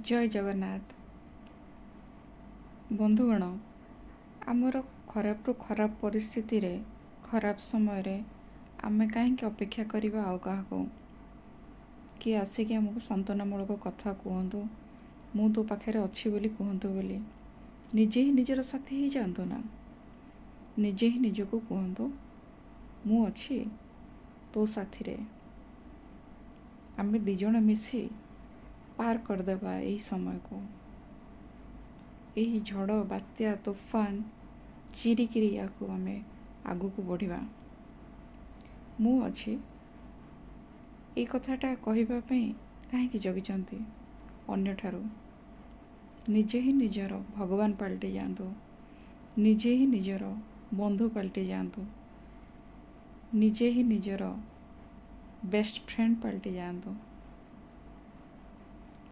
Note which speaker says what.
Speaker 1: ଜୟ ଜଗନ୍ନାଥ। ବନ୍ଧୁଗଣ, ଆମର ଖରାପରୁ ଖରାପ ପରିସ୍ଥିତିରେ, ଖରାପ ସମୟରେ ଆମେ କାହିଁକି ଅପେକ୍ଷା କରିବା ଆଉ କାହାକୁ କିଏ ଆସିକି ଆମକୁ ସାନ୍ତ୍ୱନାମୂଳକ କଥା କୁହନ୍ତୁ, ମୁଁ ତୋ ପାଖରେ ଅଛି ବୋଲି କୁହନ୍ତୁ ବୋଲି? ନିଜେ ହିଁ ନିଜର ସାଥୀ ହେଇଯାଆନ୍ତୁ ନା। ନିଜେ ହିଁ ନିଜକୁ କୁହନ୍ତୁ, ମୁଁ ଅଛି ତୋ ସାଥିରେ, ଆମେ ଦୁଇ ଜଣ ମିଶି ପାର କରିଦେବା ଏହି ସମୟକୁ। ଏହି ଝଡ଼, ବାତ୍ୟା, ତୋଫାନ ଚିରିକିରି ୟାକୁ ଆମେ ଆଗକୁ ବଢ଼ିବା। ମୁଁ ଅଛି, ଏଇ କଥାଟା କହିବା ପାଇଁ କାହିଁକି ଜଗିଛନ୍ତି ଅନ୍ୟଠାରୁ? ନିଜେ ହିଁ ନିଜର ଭଗବାନ ପାଲଟି ଯାଆନ୍ତୁ, ନିଜେ ହିଁ ନିଜର ବନ୍ଧୁ ପାଲଟି ଯାଆନ୍ତୁ, ନିଜେ ହିଁ ନିଜର ବେଷ୍ଟ ଫ୍ରେଣ୍ଡ ପାଲଟି ଯାଆନ୍ତୁ।